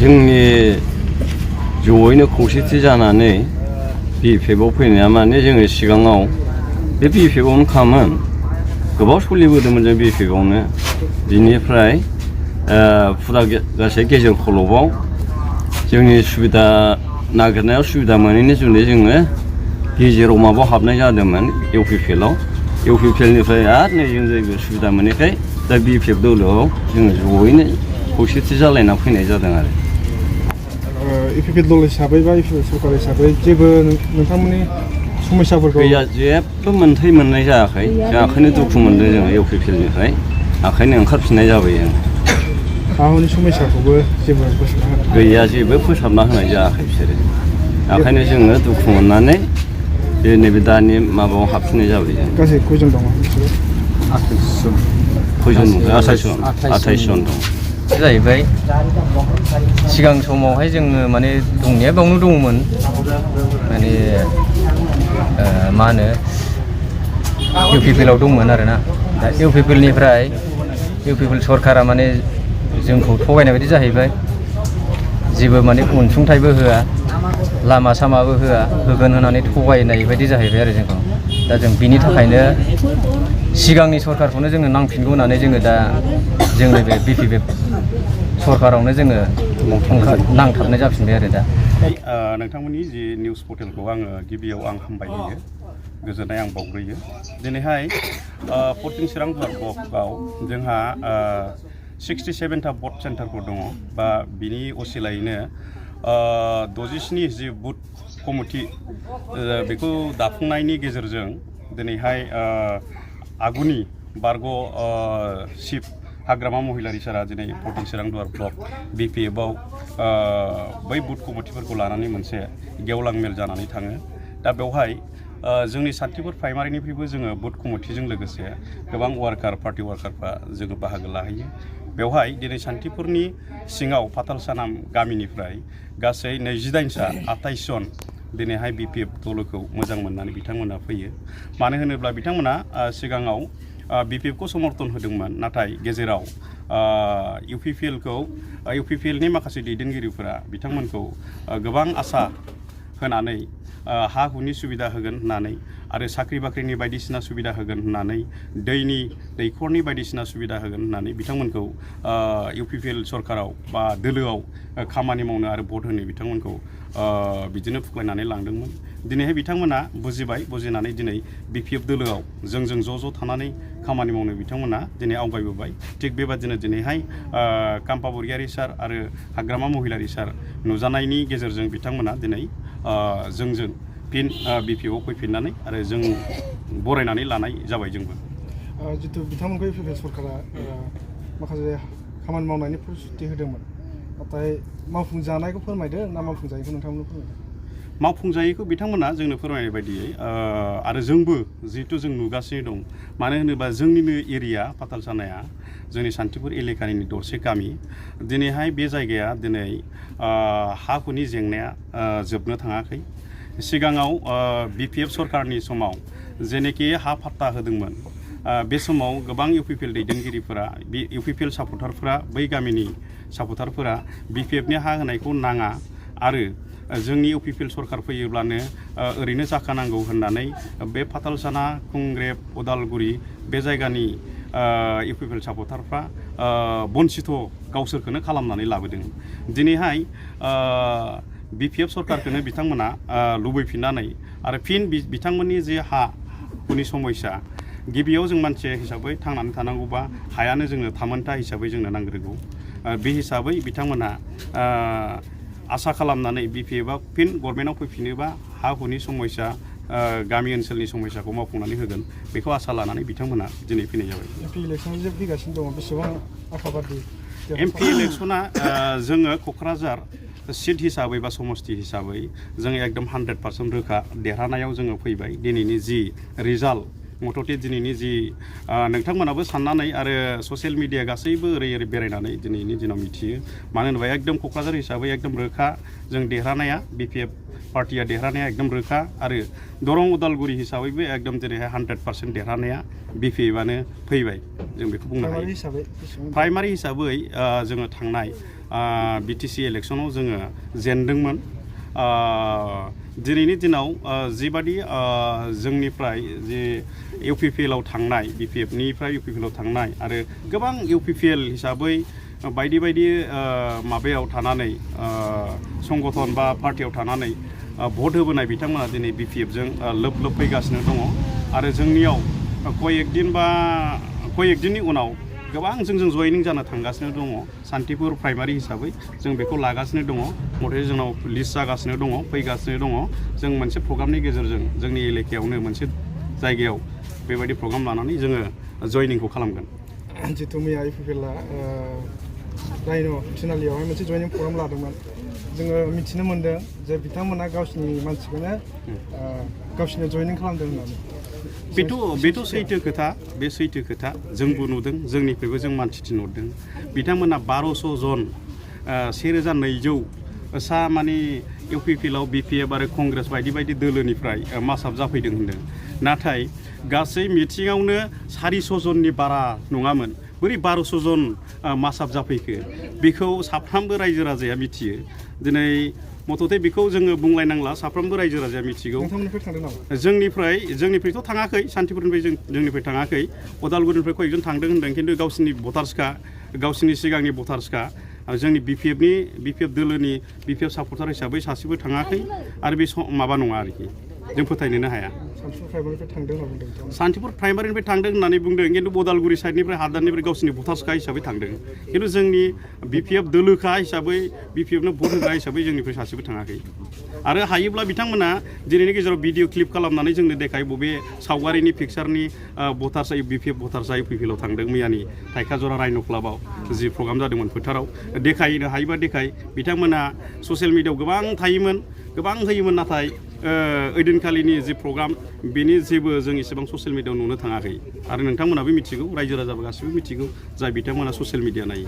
जोंनि जयैनो खौसेथि जानानै बिपिएफआव फैनाया माने जोङो सिगाङाव बे बिपिएफआवनो खामोन गोबाव सोलिबोदोंमोन जों बिपिएफआवनो बिनिफ्राय फुरा गासै गेजेर खलबाव जोंनि सुबिदा नागिरनायाव सुबिदा मोनैनि जुनै जोङो गेजेराव माबायाव हाबनाय जादोंमोन इउपिपिएलनिफ्राय आरो नै जों जायगायाव सुबिदा मोनैखाय दा बिपिएफ दलोआव जोङो जयैनो खौसेथि जालायना फैनाय जादों आरो इउपिपिएल दल हिसाबै बा इउपिपिएल सरकार हिसाबै जेबो नोंथांमोननि समस्याफोरखौ गैया जेबो मोननाय जायाखै जों ओंखायनो दुखु मोनदों जोङो इउपिपिएलनिफ्राय ओंखायनो ओंखारफिननाय जाबाय जों हानि समस्याखौबो जेबो गैया जेबो फोसाबना होनाय जायाखै बिसोरो ओंखायनो जोङो दुखु मोननानै बे नैबे दानि माबायाव हाबफिननाय जाबाय जों गासै खयजन दङ बिसोरो 28 जन दं जाहैबाय सिगां समावहाय जोङो माने दंनाया बावनो दङमोन माने मा होनो इउपिपिएलआव दंमोन आरोना दा इउपिपिएल सरकारा माने जोंखौ थगायनाय बायदि जाहैबाय जेबो माने अनसुंथाइबो होआ लामा सामाबो होगोन होननानै थगायनाय बायदि जाहैबाय आरो जोंखौ दा जों बिनि थाखायनो सिगांनि सरकारखौनो जोङो नांफिनगौ होननानै जोङो दा जोंनि बे बिपिएफ सरकारावनो जोङो नांथाबनाय जाफिनबाय आरो दा नोंथांमोननि जि निउस पर्टेलखौ आङो गिबियाव आं हामबाय होयो गोजोननाय आं बावग्रोयो दिनैहाय 14 चिरां ब्लकआव जोंहा 67टा भट सेन्टारफोर दङ बा बिनि असिलायैनो 67 जि बुथ कमिटि बेखौ दाफुंनायनि गेजेरजों दिनैहाय आगुनि बारग' चिफ हाग्रामा महिलारि सारा दिनै 14 चिरां ब्लक बिपिएफआव बै बुथ कमिटिफोरखौ लानानै मोनसे गेवलां मेल जानानै थाङो दा बेवहाय जोंनि सान्थिपुर प्राइमारिनिफ्रायबो जोङो बुथ कमिटिजों लोगोसे गोबां पार्टि वार्कारफ्रा जोङो बाहागो लाहैयो बेवहाय दिनै सान्थिपुरनि सिङाव फाथालसाना गामिनिफ्राय गासै 28 जन दिनैहाय बिपिएफ दलखौ मोजां मोननानै बिथांमोना फैयो मानो होनोब्ला बिथांमोना सिगाङाव बिपिएफखौ समर्थन होदोंमोन नाथाय गेजेराव इउपिपिएलनि माखासे दैदेनगिरिफोरा बिथांमोनखौ गोबां आसा होनानै हा हुनि सुबिदा होगोन होननानै आरो साख्रि बाख्रिनि बायदिसिना सुबिदा होगोन होननानै दैखरनि बायदिसिना सुबिदा होगोन होननानै बिथांमोनखौ इउपिपिएल सरकाराव बा दोलोआव खामानि मावनो आरो भट होनो बिथांमोनखौ बिदिनो फुख्लायनानै लांदोंमोन दिनैहाय बिथांमोना बुजिनानै दिनै बिपिएफ दोलोआव जोंजों ज' थानानै खामानि मावनो बिथांमोना दिनै आवगायबोबाय थिग बेबादिनो दिनैहाय काम्पा बरगयारि सार आरो हाग्रामा महिलारि सार नुजानायनि गेजेरजों बिथांमोना दिनै जोंजों फिन बिपिएफआव फैफिननानै आरो जों बरायनानै लानाय जाबाय जोंबो जितु बिथांमोनखौ इउपिपिएल सरकारा माखासे खामानि मावनायनि प्रतिश्रुति होदोंमोन नाथाय मावफुंजानायखौ फोरमायदो ना मावफुंजायैखौ नोंथांमोननो फोरमायदो मावफुंजायैखौ बिथांमोना जोंनो फोरमायनाय बायदियै आरो जोंबो जिहेतु जों नुगासिनो दं मानो होनोबा जोंनिनो एरिया फाथालसानाया जोंनि सान्थिपुर एलेकानि दरसे गामि दिनैहाय बे जायगाया दिनै हा हुनि जेंनाया जोबनो थाङाखै सिगाङाव बिपिएफ सरकारनि समाव जेनेखि हा फाट्टा होदोंमोन बे समाव गोबां इउपिपिएल दैदेनगिरिफोरा बे इउपिपिएल सापर्टारफोरा बै गामिनि सापर्टारफोरा बिपिएफनि हा होनायखौ नाङा आरो जोंनि इउपिपिएल सरकार फैयोब्लानो ओरैनो जाखानांगौ होननानै बे फाथालसाना खुंग्रेब उदालगुरि बे जायगानि इउपिपिएल सापर्टारफ्रा बन्सिथ' गावसोरखौनो खालामनानै लाबोदों दिनैहाय बिपिएफ सरकारखौनो बिथांमोना लुबैफिननानै आरो फिन बिथांमोननि जे हा हुनि समस्या गिबियाव जों मानसि हिसाबै थांनानै थानांगौबा हायानो जोंनो थामोनथा हिसाबै जोंनो नांग्रोगौ बे हिसाबै बिथांमोना आसा खालामनानै बिपिएफआ फिन गभर्नमेन्टआव फैफिनोबा हा हुनि समस्या गामि ओनसोलनि समस्याखौ मावफुंनानै होगोन बेखौ आसा लानानै बिथांमोना दिनै फैनाय जाबाय एमपि इलेक्सन जे फैगासिनो दङ बेसेबां आशाबादि एमपि इलेक्सना जोङो क'क्राझार सीट हिसाबै बा समस्ति हिसाबै जों एकदम 100% रोखा देरहानायाव जोङो फैबाय दिनैनि जि रिजाल्ट मथथे दिनैनि जि नोंथांमोनाबो साननानै आरो ससियेल मिडिया गासैबो ओरै बेरायनानै दिनैनि दिनाव मिथियो मानो होनोबा एकदम क'क्राझार हिसाबै एकदम रोखा जों देरहानाया बिपिएफ पार्टिया देरहानाया एकदम रोखा आरो दरं उदालगुरि हिसाबैबो एकदम जेरैहाय 100% देरहानाया बिपिएफआनो फैबाय जों बेखौ बुंनो हायो प्राइमारि हिसाबै जोङो थांनाय BTC इलेक्सनाव जोङो जेनदोंमोन। दिनैनि दिनाव जिबादि जोंनिफ्राय जे UPPL आव थांनाय BPF-निफ्राय UPPL आव थांनाय आरो गोबां UPPL हिसाबै बायदि बायदि माबायाव थानानै संगठन बा पार्टियाव थानानै भट होबोनाय बिथांमोना दिनै BPF-जों लोब लोब फैगासिनो दङ आरो जोंनियाव कयेक दिननि उनाव गोबां जोंजों जयनिं जानो थांगासिनो दङ। सान्तिपुर प्राइमारि हिसाबै जों बेखौ लागासिनो दङ। मथे जोंनाव लिस्ट जागासिनो दङ, फैगासिनो दङ। जों मोनसे प्रग्रामनि गेजेरजों जोंनि एलेकायावनो मोनसे जायगायाव बेबायदि प्रग्राम लानानै जोङो जयनिंखौ खालामगोन। जितु मैया UPPL-आ रायन' थिनालियावहाय मोनसे जयनिं प्रग्राम लादोंमोन। जोङो मिथिनो मोन्दों जे बिथांमोना गावसिनि मानसिखौनो गावसिनि जयनिं खालामदों होननानै। बेथ' सैथो खोथा, बे सैथो खोथा। जोंबो नुदों, जोंनिफ्रायबो जों मानसि थिनहरदों। बिथांमोना 1200 जन 1200 सा माने UPPL-आव BPF आरो कंग्रेस बायदि बायदि दोलोनिफ्राय मासाब जाफैदों होनदों। नाथाय गासै मिटिङावनो 400 जननि बारा नङामोन। बोरै 1200 जन मासाब जाफैखो बेखौ साफ्रोमबो रायजो राजाया मिथियो। दिनै मथथे बेखौ जोङो बुंलायनांला, साफ्रोमबो रायजो राजाया मिथिगौ। जोंनिफ्रायथ' थाङाखै, सान्तिपुरनिफ्राय जोंनिफ्राय थाङाखै। उदालगुरिनिफ्राय कयेकजन थांदों होनदों, खिन्थु गावसिनि भटार्सखा, गावसिनि सिगांनि भटार्सखा। जोंनि BPF दोलोनि BPF सापर्टार हिसाबै सासेबो थाङाखै आरो बे माबा नङा आरोखि, जों फोथायनोनो हाया। सान्तिपुर प्राइमारिनिफ्राय थांदों होननानै बुंदों, खिन्थु उदालगुरि साइडनिफ्राय हादारनिफ्राय गावसिनि भटार्सखा हिसाबै थांदों। खिन्थु जोंनि BPF दोलोखा हिसाबै BPF-नो भट होग्रा हिसाबै जोंनिफ्राय सासेबो थाङाखै। आरो हायोब्ला बिथांमोना दिनैनि गेजेराव भिडिअ क्लिप खालामनानै जोंनो देखाय बबे सावगारिनि पिक्सारनि भटार्सआ BPF भटार्सआ UPPL-आव थांदों। मैयानि थाइखाजरा रायन' क्लाबाव जि प्रग्राम जादोंमोन फोथाराव देखायनो हायोबा देखाय। बिथांमोना ससियेल मिडियायाव गोबां होयोमोन, नाथाय ओइदिनखालिनि जि प्रग्राम बेनि जेबो जों इसेबां ससियेल मिडियायाव नुनो थाङाखै। आरो नोंथांमोनाबो मिथिगौ, रायजो राजाबो गासिबो मिथिगौ, जाय बिथांमोना ससियेल मिडिया नायो।